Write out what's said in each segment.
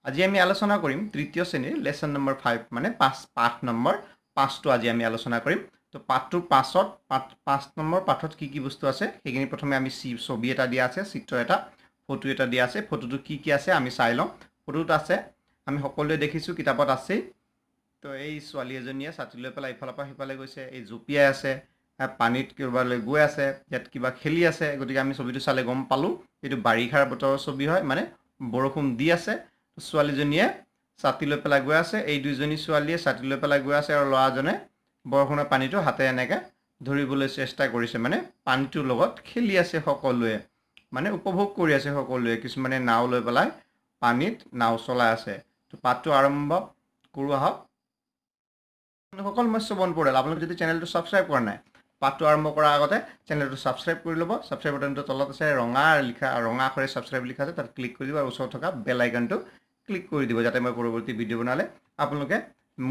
আজি আমি আলোচনা কৰিম তৃতীয় শ্ৰেণীৰ লেচন নম্বৰ 5, মানে 5, পাঠ নম্বৰ 5টো আজি আমি আলোচনা কৰিম। তো পাঠটোৰ পাছত 5 নম্বৰ পাঠত কি কি বস্তু আছে সেইখিনি প্ৰথমে আমি ছবি এটা দিয়া আছে, চিত্ৰ এটা, ফটো এটা দিয়া আছে। ফটোটো কি কি আছে আমি চাই লওঁ। ফটোত আছে, আমি সকলোৱে দেখিছোঁ, কিতাপত আছেই। তো এই ছোৱালী এজনীয়ে ছাতি লৈ পেলাই ইফালৰ পৰা সিফালে গৈছে, এই জঁপিয়াই আছে, পানীত ক'ৰবালৈ গৈ আছে, ইয়াত কিবা খেলি আছে। গতিকে আমি ছবিটো চালে গম পালোঁ এইটো বাৰিষাৰ বতৰৰ ছবি হয়, মানে বৰষুণ দি আছে। ছোৱালীজনীয়ে ছাতি লৈ পেলাই গৈ আছে, এই দুইজনী ছোৱালীয়ে ছাতি লৈ পেলাই গৈ আছে আৰু ল'ৰাজনে বৰষুণৰ পানীটো হাতে এনেকৈ ধৰিবলৈ চেষ্টা কৰিছে, মানে পানীটোৰ লগত খেলি আছে সকলোৱে, মানে উপভোগ কৰি আছে সকলোৱে। কিছুমানে নাও লৈ পেলাই পানীত নাও চলাই আছে। তো পাঠটো আৰম্ভ কৰোঁ আহক। বন্ধুসকল, মই শোভন পৌডেল। আপোনালোকে যদি চেনেলটো ছাবস্ক্ৰাইব কৰা নাই, পাঠটো আৰম্ভ কৰাৰ আগতে চেনেলটো ছাবস্ক্ৰাইব কৰি ল'ব। ছাবস্ক্ৰাইব বাটনটো তলত আছে, ৰঙা লিখা, ৰঙা আখৰে ছাবস্ক্ৰাইব লিখা আছে, তাত ক্লিক কৰি দিব আৰু ওচৰত থকা বেল আইকনটো ক্লিক কৰি দিব, যাতে মই পৰৱৰ্তী ভিডিঅ' বনালে আপোনালোকে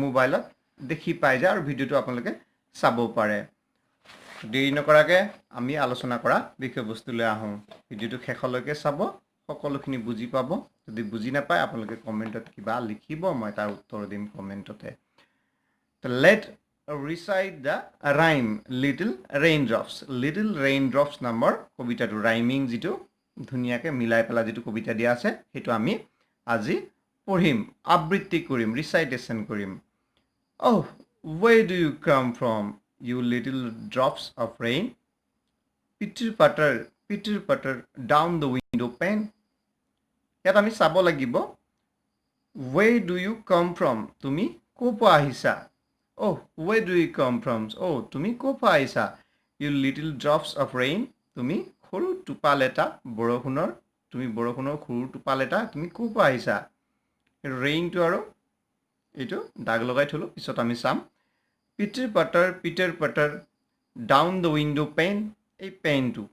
মোবাইলত দেখি পাই যায় আৰু ভিডিঅ'টো আপোনালোকে চাব পাৰে। দেৰি নকৰাকৈ আমি আলোচনা কৰা বিষয়বস্তুলৈ আহোঁ। ভিডিঅ'টো শেষলৈকে চাব, সকলোখিনি বুজি পাব। যদি বুজি নাপায়, আপোনালোকে কমেণ্টত কিবা লিখিব, মই তাৰ উত্তৰ দিম কমেণ্টতে। Let recite the rhyme "Little Raindrops". "Little Raindrops" নামৰ কবিতাটো, ৰাইমিং যিটো ধুনীয়াকৈ মিলাই পেলাই যিটো কবিতা দিয়া আছে, সেইটো আমি আজি পঢ়িম, আবৃত্তি কৰিম, ৰিচাইটেশ্যন কৰিম। Oh, where do you come from, you little drops of rain? Pitter patter, pitter patter down the window pane. ইয়াত আমি চাব লাগিব, where do you come from? তুমি ক'ৰ পৰা আহিছা? Oh, where do you come from? অ' তুমি ক'ৰ পৰা আহিছা? You little drops of rain, তুমি সৰু টোপাল এটা বৰষুণৰ, তুমি বৰষুণৰ সৰু টোপাল এটা, তুমি ক'ৰ পৰা আহিছা? ৰেইনটো আৰু এইটো দাগ লগাই থ'লোঁ, পিছত আমি চাম। Pitter patter, pitter patter down the window pane. এই পেনটো,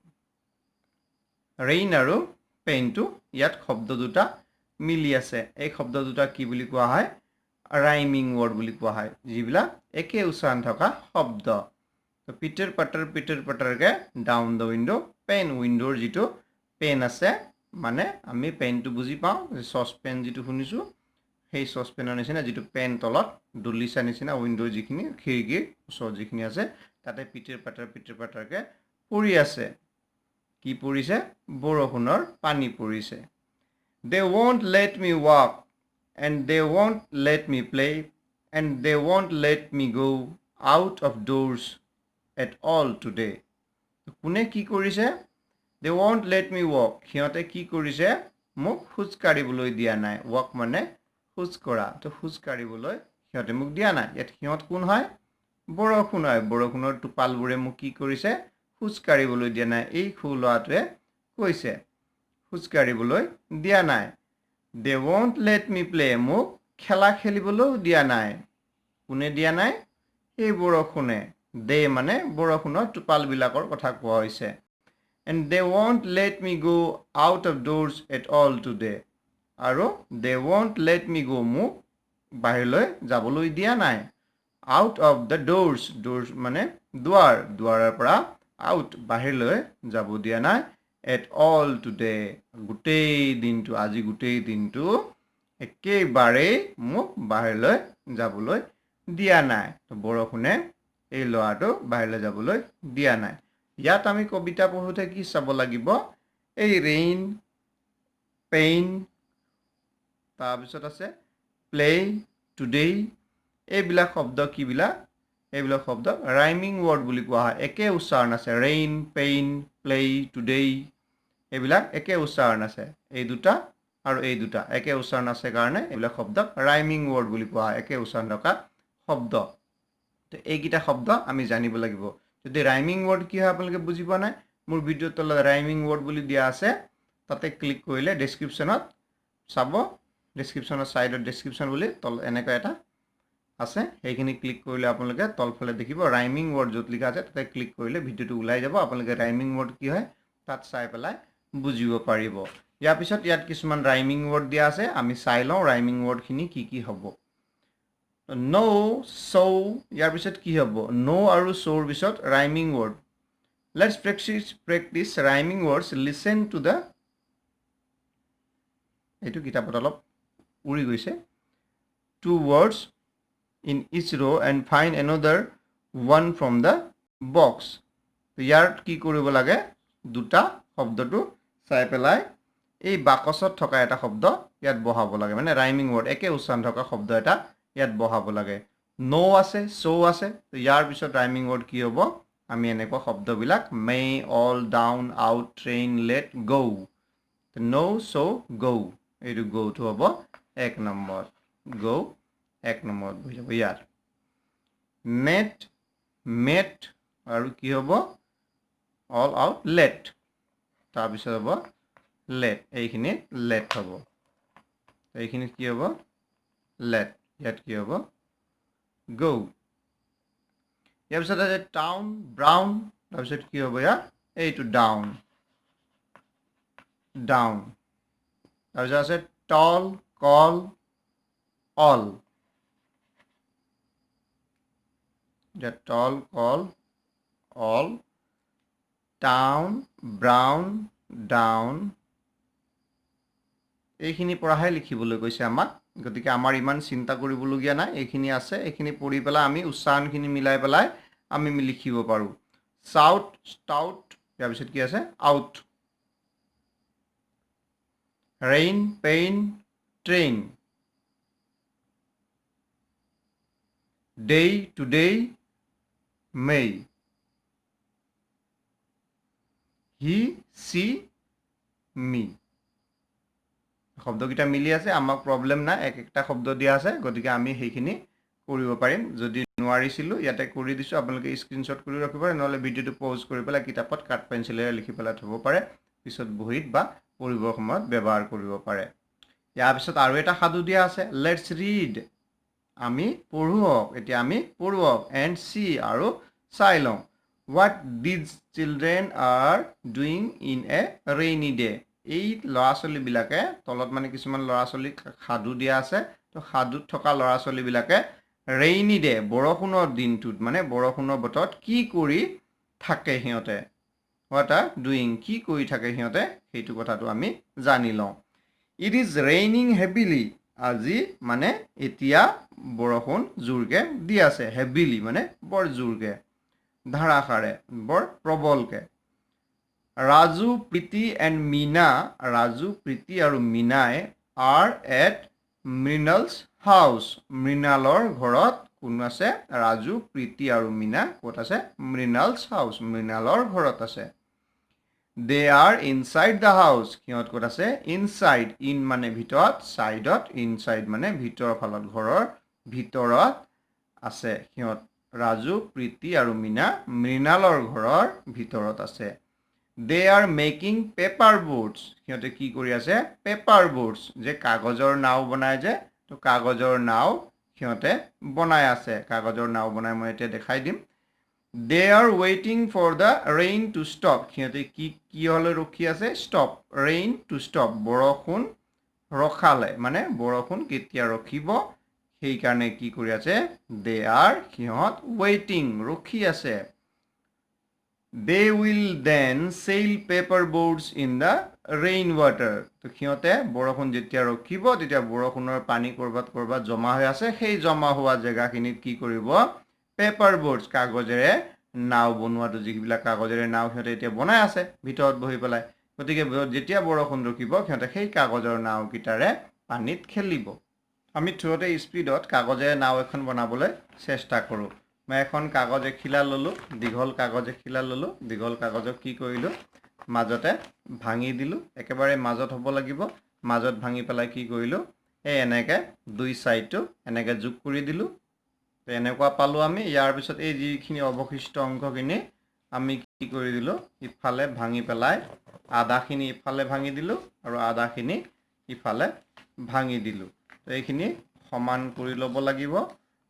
ৰেইন আৰু পেনটো, ইয়াত শব্দ দুটা মিলি আছে। এই শব্দ দুটা কি বুলি কোৱা হয়? ৰাইমিং ৱৰ্ড বুলি কোৱা হয়, যিবিলাক একে উচ্চাৰণ থকা শব্দ। পিটাৰ পাটাৰ, পিটাৰ পাটাৰকে ডাউন the window PAN, উইণ্ড'ৰ যিটো পেন আছে, মানে আমি পেনটো বুজি পাওঁ, চচপেন যিটো শুনিছোঁ, সেই চচপেনৰ নিচিনা যিটো পেন তলত দলিচা নিচিনা, উইণ্ড'ৰ যিখিনি খিৰিকীৰ ওচৰত যিখিনি আছে, তাতে পিটাৰ পাটাৰ, পিটাৰ পাটাৰকে পৰি আছে। কি পৰিছে? বৰষুণৰ পানী পৰিছে। They won't let me walk and they won't let me play and they won't let me go out of doors at all today. কোনে কি কৰিছে? They won't let me walk. সিহঁতে কি কৰিছে? মোক খোজ কাঢ়িবলৈ দিয়া নাই। ৱাক মানে খোজ কঢ়া। তো খোজ কাঢ়িবলৈ সিহঁতে মোক দিয়া নাই। ইয়াত সিহঁত কোন হয়? বৰষুণ হয়। বৰষুণৰ টোপালবোৰে মোক কি কৰিছে? খোজ কাঢ়িবলৈ দিয়া নাই। এই সৰু ল'ৰাটোৱে কৈছে, খোজ কাঢ়িবলৈ দিয়া নাই। They won't let me play. মোক খেলা খেলিবলৈও দিয়া নাই। কোনে দিয়া নাই? সেই বৰষুণে। দে মানে বৰষুণৰ টোপালবিলাকৰ কথা কোৱা হৈছে। And they won't let me go out of doors at all today. আৰু they won't let me go, মোক বাহিৰলৈ যাবলৈ দিয়া নাই। Out of the doors, doors মানে দুৱাৰ, দুৱাৰৰ পৰা আউট, বাহিৰলৈ যাব দিয়া নাই। এট অল টুডে, গোটেই দিনটো, আজি গোটেই দিনটো একেবাৰেই মোক বাহিৰলৈ যাবলৈ দিয়া নাই। বৰষুণে এই ল'ৰাটো বাহিৰলৈ যাবলৈ দিয়া নাই। ইয়াত আমি কবিতা পঢ়োঁতে কি চাব লাগিব? এই ৰেইন, পেইন, তাৰপিছত আছে প্লে, টুডে, এইবিলাক শব্দ কিবিলাক? এইবিলাক শব্দ ৰাইমিং ৱৰ্ড বুলি কোৱা হয়। একে উচ্চাৰণ আছে। ৰেইন, পেইন, প্লে, টুডে, এইবিলাক একে উচ্চাৰণ আছে। এই দুটা আৰু এই দুটা একে উচ্চাৰণ আছে কাৰণে এইবিলাক শব্দক ৰাইমিং ৱৰ্ড বুলি কোৱা হয়, একে উচ্চাৰণ থকা শব্দ। তো এইকেইটা শব্দ আমি জানিব লাগিব। যদি ৰাইমিং ৱৰ্ড কি হয় আপোনালোকে বুজি পোৱা নাই, মোৰ ভিডিঅ'ৰ তলত ৰাইমিং ৱৰ্ড বুলি দিয়া আছে, তাতে ক্লিক কৰিলে ডেছক্ৰিপশ্যনত চাব। ডেছক্ৰিপশ্যনৰ ছাইডত ডেছক্ৰিপশ্যন বুলি তল এনেকুৱা এটা আছে, সেইখিনি ক্লিক কৰিলে আপোনালোকে তলফালে দেখিব ৰাইমিং ৱৰ্ড য'ত লিখা আছে, তাতে ক্লিক কৰিলে ভিডিঅ'টো ওলাই যাব। আপোনালোকে ৰাইমিং ৱৰ্ড কি হয় তাত চাই পেলাই বুজিব পাৰিব। ইয়াৰ পিছত ইয়াত কিছুমান ৰাইমিং ৱৰ্ড দিয়া আছে, আমি চাই লওঁ ৰাইমিং ৱৰ্ডখিনি কি কি হ'ব। ন', চ', ইয়াৰ পিছত কি হ'ব? ন' আৰু চ'ৰ পিছত rhyming word. Let's practice rhyming words. Listen to the, এইটো কিতাপত অলপ উৰি গৈছে। Two words in each row and find another one from the box. ইয়াত কি কৰিব লাগে? দুটা শব্দটো চাই পেলাই এই বাকচত থকা এটা শব্দ ইয়াত বহাব লাগে, মানে ৰাইমিং ৱৰ্ড, একে উচ্চাৰণ থকা শব্দ এটা ইয়াত বহাব লাগে। ন' আছে, চ' আছে। তো ইয়াৰ পিছত ৰাইমিং ৱৰ্ড কি হ'ব? আমি এনেকুৱা শব্দবিলাক may, all, down, out, train, let, go. Know, so, go. এইটো গ'টো হ'ব এক নম্বৰত। গ' এক নম্বৰত বহি যাব ইয়াত। নেট, মেট আৰু কি হ'ব? All, out, late. তাৰপিছত হ'ব লেট। এইখিনিত লেট হ'ব। এইখিনিত কি হ'ব? লেট। ইয়াত কি হ'ব? গ'। ইয়াৰ পিছত আছে টাউন, ব্ৰাউন। তাৰপিছত কি হ'ব ইয়াত? এইটো ডাউন, ডাউন। তাৰপিছত আছে টল, কল, অল। এতিয়া tall, call, all, town, brown, down. এইখিনি পৰাহে লিখিবলৈ কৈছে আমাক, গতিকে আমাৰ ইমান চিন্তা কৰিবলগীয়া নাই। এইখিনি আছে, এইখিনি পঢ়ি পেলাই আমি উচ্চাৰণখিনি মিলাই পেলাই আমি লিখিব পাৰোঁ। চাউট, ষ্টাউট। ইয়াৰ পিছত কি আছে? Out. Rain, pain, train. Day, today, may. He, she, me. শব্দকেইটা মিলি আছে, আমাক প্ৰব্লেম নাই। এক একটা শব্দ দিয়া আছে, গতিকে আমি সেইখিনি কৰিব পাৰিম। যদি নোৱাৰিছিলোঁ, ইয়াতে কৰি দিছোঁ। আপোনালোকে স্ক্ৰীনশ্বট কৰি ৰাখিব পাৰে, নহ'লে ভিডিঅ'টো প'জ কৰি পেলাই কিতাপত কাঠ পেঞ্চিলেৰে লিখি পেলাই থ'ব পাৰে, পিছত বহীত বা পঢ়িবৰ সময়ত ব্যৱহাৰ কৰিব পাৰে। ইয়াৰ পিছত আৰু এটা সাধু দিয়া আছে। Let's read, আমি পঢ়োঁ। এতিয়া আমি পঢ়োঁ, এণ্ড চি, আৰু চাই লওঁ। What these children are doing in a rainy day. এই ল'ৰা ছোৱালীবিলাকে, তলত মানে কিছুমান ল'ৰা ছোৱালীক সাধু দিয়া আছে, তো সাধুত থকা ল'ৰা ছোৱালীবিলাকে ৰেইনি ডে, বৰষুণৰ দিনটোত, মানে বৰষুণৰ বতৰত কি কৰি থাকে সিহঁতে? What are doing, কি কৰি থাকে সিহঁতে, সেইটো কথাটো আমি জানি লওঁ। It is raining heavily. আজি মানে এতিয়া বৰষুণ জোৰকৈ দি আছে। হেভিলি মানে বৰ জোৰকৈ, ধাৰাসাৰে, বৰ প্ৰবলকৈ। ৰাজু, প্ৰীতি এণ্ড মীনা, ৰাজু, প্ৰীতি আৰু মীনাই আৰ এট মৃণালছ হাউচ। মৃণালৰ ঘৰত কোন আছে? ৰাজু, প্ৰীতি আৰু মীনা ক'ত আছে? মৃণালছ হাউচ, মৃণালৰ ঘৰত আছে। They are inside the house. সিহঁত ক'ত আছে? ইনচাইড, ইন মানে ভিতৰত, ছাইডত, ইনচাইড মানে ভিতৰৰ ফালত, ঘৰৰ ভিতৰত আছে সিহঁত। ৰাজু, প্ৰীতি আৰু মীনা মৃণালৰ ঘৰৰ ভিতৰত আছে। They are making paper boats. সিহঁতে কি কৰি আছে? পেপাৰ বোটছ, যে কাগজৰ নাও বনাই যে, তো কাগজৰ নাও সিহঁতে বনাই আছে। কাগজৰ নাও বনাই মই এতিয়া দেখাই দিম। They are waiting for the rain to stop. সিহঁতে কি কিহলৈ ৰখি আছে? ষ্টপ, ৰেইন টু ষ্টপ, বৰষুণ ৰখালে, মানে বৰষুণ কেতিয়া ৰখিব সেইকাৰণে কি কৰি আছে? দে আৰ, সিহঁত, ৱেইটিং, ৰখি আছে। They will then sail paper boats in the rain water. তো সিহঁতে বৰষুণ যেতিয়া ৰখিব, তেতিয়া বৰষুণৰ পানী ক'ৰবাত ক'ৰবাত জমা হৈ আছে, সেই জমা হোৱা জেগাখিনিত কি কৰিব? পেপাৰ বোটছ, কাগজেৰে নাও বনোৱাটো, যিবিলাক কাগজেৰে নাও সিহঁতে এতিয়া বনাই আছে ভিতৰত বহি পেলাই, গতিকে যেতিয়া বৰষুণ ৰখিব, সিহঁতে সেই কাগজৰ নাওকেইটাৰে পানীত খেলিব। আমি থ্ৰুতে স্পীডত কাগজেৰে নাও এখন বনাবলৈ চেষ্টা কৰোঁ। মই এখন কাগজ এখিলা ল'লোঁ, দীঘল কাগজ এখিলা ল'লোঁ। দীঘল কাগজক কি কৰিলোঁ? মাজতে ভাঙি দিলোঁ। একেবাৰে মাজত হ'ব লাগিব। মাজত ভাঙি পেলাই কি কৰিলোঁ? এই এনেকৈ দুই ছাইডটো এনেকৈ যোগ কৰি দিলোঁ। এনেকুৱা পালোঁ আমি। ইয়াৰ পিছত এই যিখিনি অৱশিষ্ট অংশখিনি আমি কি কৰি দিলোঁ? ইফালে ভাঙি পেলাই আধাখিনি ইফালে ভাঙি দিলোঁ আৰু আধাখিনি ইফালে ভাঙি দিলোঁ। এইখিনি সমান কৰি ল'ব লাগিব,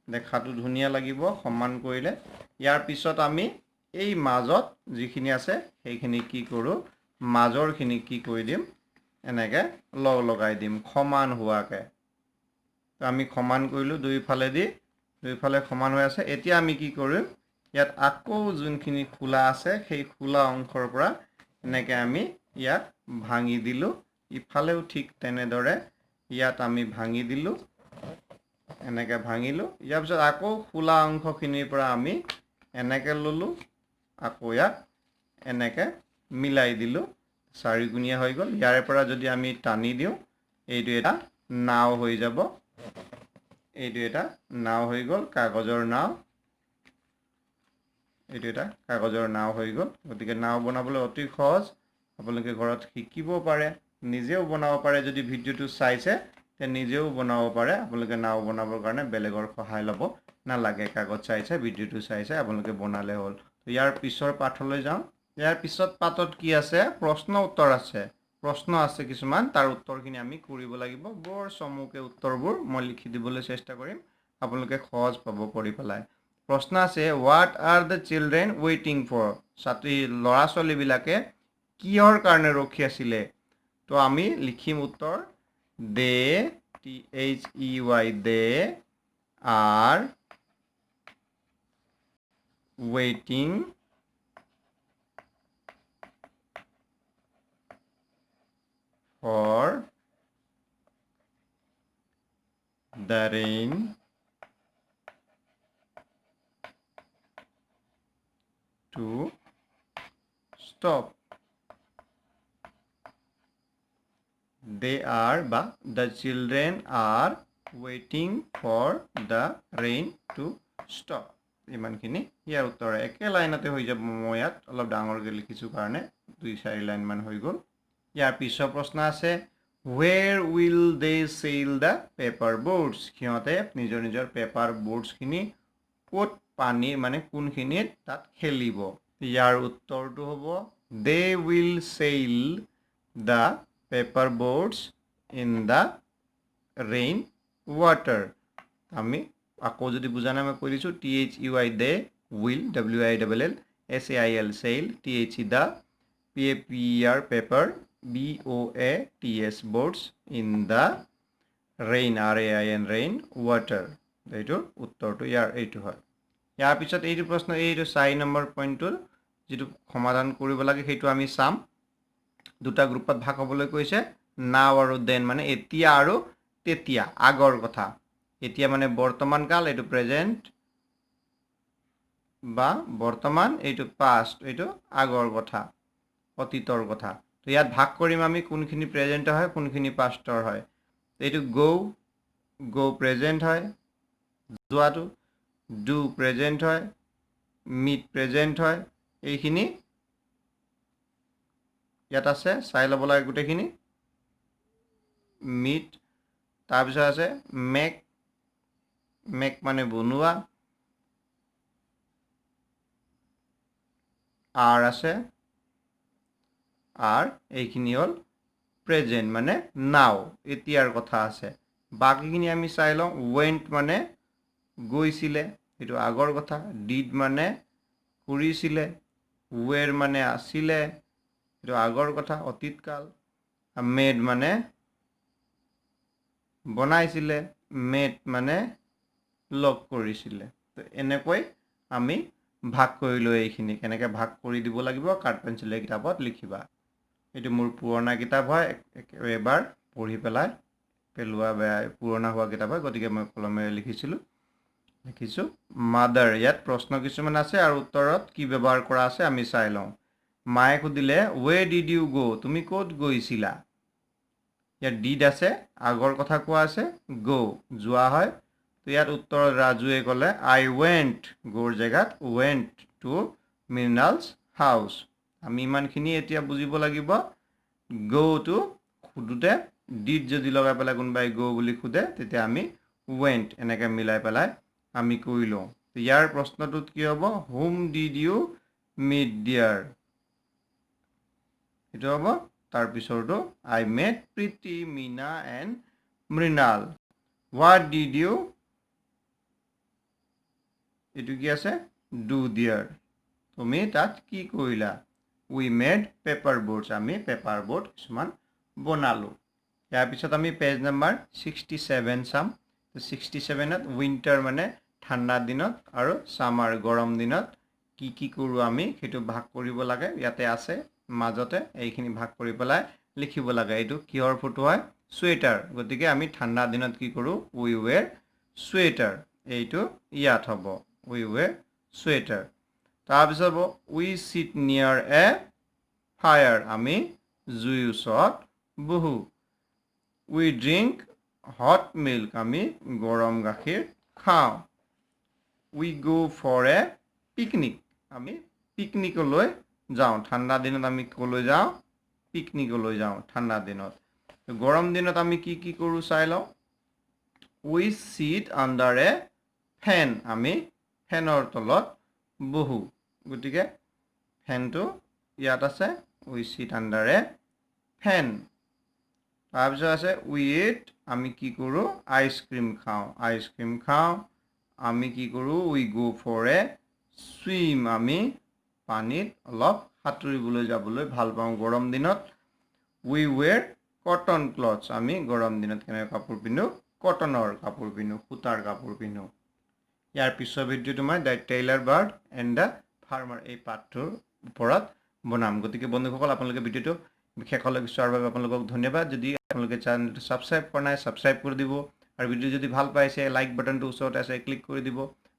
দেখাটো ধুনীয়া লাগিব সমান কৰিলে। ইয়াৰ পিছত আমি এই মাজত যিখিনি আছে সেইখিনি কি কৰোঁ? মাজৰখিনি কি কৰি দিম? এনেকৈ লগ লগাই দিম সমান হোৱাকৈ। তো আমি সমান কৰিলোঁ দুয়োফালেদি, দুয়োফালে সমান হৈ আছে। এতিয়া আমি কি কৰিম? ইয়াত আকৌ যোনখিনি খোলা আছে, সেই খোলা অংশৰ পৰা এনেকৈ আমি ইয়াত ভাঙি দিলোঁ। ইফালেও ঠিক তেনেদৰে ইয়াত আমি ভাঙি দিলোঁ, এনেকৈ ভাঙিলোঁ। ইয়াৰ পিছত আকৌ খোলা অংশখিনিৰ পৰা আমি এনেকৈ ল'লোঁ, আকৌ ইয়াত এনেকৈ মিলাই দিলোঁ, চাৰিকোণীয়া হৈ গ'ল। ইয়াৰে পৰা যদি আমি টানি দিওঁ, এইটো এটা নাও হৈ যাব। এইটো এটা নাও হৈ গ'ল, কাগজৰ নাও। এইটো এটা কাগজৰ নাও হৈ গ'ল। গতিকে নাও বনাবলৈ অতি সহজ, আপোনালোকে ঘৰত শিকিব পাৰে, নিজেও বনাব পাৰে। যদি ভিডিঅ'টো চাইছে তে নিজেও বনাব পাৰে। আপোনালোকে নাও বনাবৰ কাৰণে বেলেগৰ সহায় ল'ব নালাগে। কাগজ চাই চাই, ভিডিঅ'টো চাই চাই আপোনালোকে বনালে হ'ল। ইয়াৰ পিছৰ পাঠলৈ যাওঁ। ইয়াৰ পিছত পাঠত কি আছে? প্ৰশ্ন উত্তৰ আছে। প্ৰশ্ন আছে কিছুমান, তাৰ উত্তৰখিনি আমি কৰিব লাগিব। বৰ চমুকে উত্তৰবোৰ মই লিখি দিবলৈ চেষ্টা কৰিম, আপোনালোকে সহজ পাব কৰি পেলাই। প্ৰশ্ন আছে, what are the children waiting for? ছাত্ৰী ল'ৰা ছোৱালীবিলাকে কিহৰ কাৰণে ৰখি আছিলে? তো আমি লিখিম উত্তৰ, they, T H E Y, they are waiting for the rain to stop. They are বা the children are waiting for the rain to stop. ইমানখিনি ইয়াৰ উত্তৰ একে লাইনতে হৈ যাব। মই ইয়াত অলপ ডাঙৰকৈ লিখিছোঁ কাৰণে 2-4 লাইনমান হৈ গ'ল। ইয়াৰ পিছৰ প্ৰশ্ন আছে, where will they sail the paper boats? সিহঁতে নিজৰ নিজৰ পেপাৰ বোটছখিনি ক'ত পানী মানে কোনখিনিত তাত খেলিব? ইয়াৰ উত্তৰটো হ'ব, they will sail the paper boats in the rain water. আমি আকৌ যদি বুজা নাই মই কৈ দিছোঁ, T H E Y they, will, W I double L, S A I L sail, T H E the, P A P E R paper, B O A T S boats in the rain, R A I N rain water. এইটোৰ উত্তৰটো ইয়াৰ এইটো হয়। ইয়াৰ পিছত এইটো প্ৰশ্ন, এইটো 4 number পইণ্টটোৰ যিটো সমাধান কৰিব লাগে সেইটো আমি চাম। দুটা গ্ৰুপত ভাগ হ'বলৈ কৈছে, নাও আৰু দেন, মানে এতিয়া আৰু তেতিয়া, আগৰ কথা। এতিয়া মানে বৰ্তমান কাল, এইটো প্ৰেজেণ্ট বা বৰ্তমান, এইটো পাষ্ট, এইটো আগৰ কথা, অতীতৰ কথা। তো ইয়াত ভাগ কৰিম আমি কোনখিনি প্ৰেজেণ্ট হয়, কোনখিনি পাষ্টৰ হয়। এইটো গ', গ' প্ৰেজেণ্ট হয়, যোৱাটো, do present হয়, মিট প্ৰেজেণ্ট হয়। এইখিনি ইয়াত আছে, চাই ল'ব লাগে গোটেইখিনি। মিট, তাৰপিছত আছে মেক, মেক মানে বনোৱা, আৰ আছে, আৰ, এইখিনি হ'ল প্ৰেজেণ্ট মানে নাও, এতিয়াৰ কথা আছে। বাকীখিনি আমি চাই লওঁ। ৱেণ্ট মানে গৈছিলে, এইটো আগৰ কথা। Did মানে কৰিছিলে, ৱেৰ মানে আছিলে, এইটো আগৰ কথা, অতীতকাল। মেড মানে বনাইছিলে, মেট মানে লগ কৰিছিলে। তো এনেকৈ আমি ভাগ কৰি লৈ এইখিনি কেনেকৈ ভাগ কৰি দিব লাগিব, কাঠ পেঞ্চিলে কিতাপত লিখিবা। এইটো মোৰ পুৰণা কিতাপ হয়, এবাৰ পঢ়ি পেলাই পেলোৱা বেয়া পুৰণা হোৱা কিতাপ হয়, গতিকে মই কলমেৰে লিখিছিলোঁ, লিখিছোঁ। মাদাৰ, ইয়াত প্ৰশ্ন কিছুমান আছে আৰু উত্তৰত কি ব্যৱহাৰ কৰা আছে আমি চাই লওঁ। মায়ে সুধিলে, ৱেৰ did you গ'? তুমি ক'ত গৈছিলা? ইয়াত did আছে, আগৰ কথা কোৱা আছে, গ' যোৱা হয়। তো ইয়াত উত্তৰত ৰাজুৱে ক'লে, আই ৱেণ্ট, গ'ৰ জেগাত ৱেণ্ট টু মৃণালছ হাউচ। আমি ইমানখিনি এতিয়া বুজিব লাগিব। গ'টো সোধোতে did যদি লগাই পেলাই কোনোবাই গ' বুলি সোধে, তেতিয়া আমি ৱেণ্ট এনেকৈ মিলাই পেলাই আমি কৰি লওঁ। ইয়াৰ প্ৰশ্নটোত কি হ'ব? Whom did you meet there? এইটো হ'ব। তাৰ পিছৰটো, I met Priti, Meena and Mrinal. What did you, এইটো কি আছে? Do দিয়াৰ, তুমি তাত কি কৰিলা? We made paper boats, আমি পেপাৰ বোট কিছুমান বনালোঁ। ইয়াৰ পিছত আমি পেজ নাম্বাৰ 67 চাম। 67ত উইণ্টাৰ মানে ঠাণ্ডা দিনত আৰু ছামাৰ গৰম দিনত কি কি কৰোঁ আমি সেইটো ভাগ কৰিব লাগে। ইয়াতে আছে মাজতে এইখিনি ভাগ কৰি পেলাই লিখিব লাগে। এইটো কিহৰ ফটো হয়? Sweater. গতিকে আমি ঠাণ্ডা দিনত কি কৰোঁ? We wear sweater. এইটো ইয়াত হ'ব, we wear sweater. তাৰপিছত হ'ব, we sit near a fire. আমি জুইৰ ওচৰত বহোঁ। We drink hot milk. আমি গৰম গাখীৰ খাওঁ। We go for a picnic. আমি পিকনিকলৈ যাওঁ। ঠাণ্ডা দিনত আমি ক'লৈ যাওঁ? পিকনিকলৈ যাওঁ ঠাণ্ডা দিনত। গৰম দিনত আমি কি কি কৰোঁ চাই লওঁ। We sit under a fan. আমি ফেনৰ তলত বহোঁ। গতিকে ফেনটো ইয়াত আছে। We sit under a fan. তাৰপিছত আছে, we eat, আমি কি কৰোঁ? আইচক্ৰীম খাওঁ। আইচক্ৰীম খাওঁ। আমি কি কৰোঁ? We go for a swim. আমি পানীত অলপ সাঁতুৰিবলৈ যাবলৈ ভাল পাওঁ গৰম দিনত। We wear cotton clothes. আমি গৰম দিনত কেনেকুৱা কাপোৰ পিন্ধোঁ? কটনৰ কাপোৰ পিন্ধোঁ, সূতাৰ কাপোৰ পিন্ধোঁ। ইয়াৰ পিছৰ ভিডিঅ'টো মই The Tailor Bird and the Farmer এই পাঠটোৰ ওপৰত বনাম। গতিকে বন্ধুসকল, আপোনালোকে ভিডিঅ'টো শেষলৈকে চোৱাৰ বাবে আপোনালোকক ধন্যবাদ। যদি আপোনালোকে চেনেলটো ছাবস্ক্ৰাইব কৰা নাই, ছাবস্ক্ৰাইব কৰি দিব আৰু ভিডিঅ' যদি ভাল পাইছে, লাইক বাটনটো ওচৰতে আছে, ক্লিক কৰি দিব।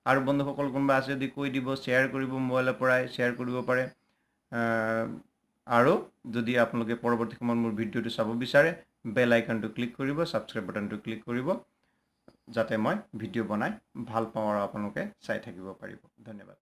আৰু বন্ধুসকল কোনোবা আছে যদি কৈ দিব, শ্বেয়াৰ কৰিব, মোবাইলৰ পৰাই শ্বেয়াৰ কৰিব পাৰে। আৰু যদি আপোনালোকে পৰৱৰ্তী সময়ত মোৰ ভিডিঅ'টো চাব বিচাৰে, বেল আইকনটো ক্লিক কৰিব, ছাবস্ক্ৰাইব বাটনটো ক্লিক কৰিব, যাতে মই ভিডিঅ' বনাই ভাল পাওঁ আৰু আপোনালোকে চাই থাকিব পাৰিব। ধন্যবাদ।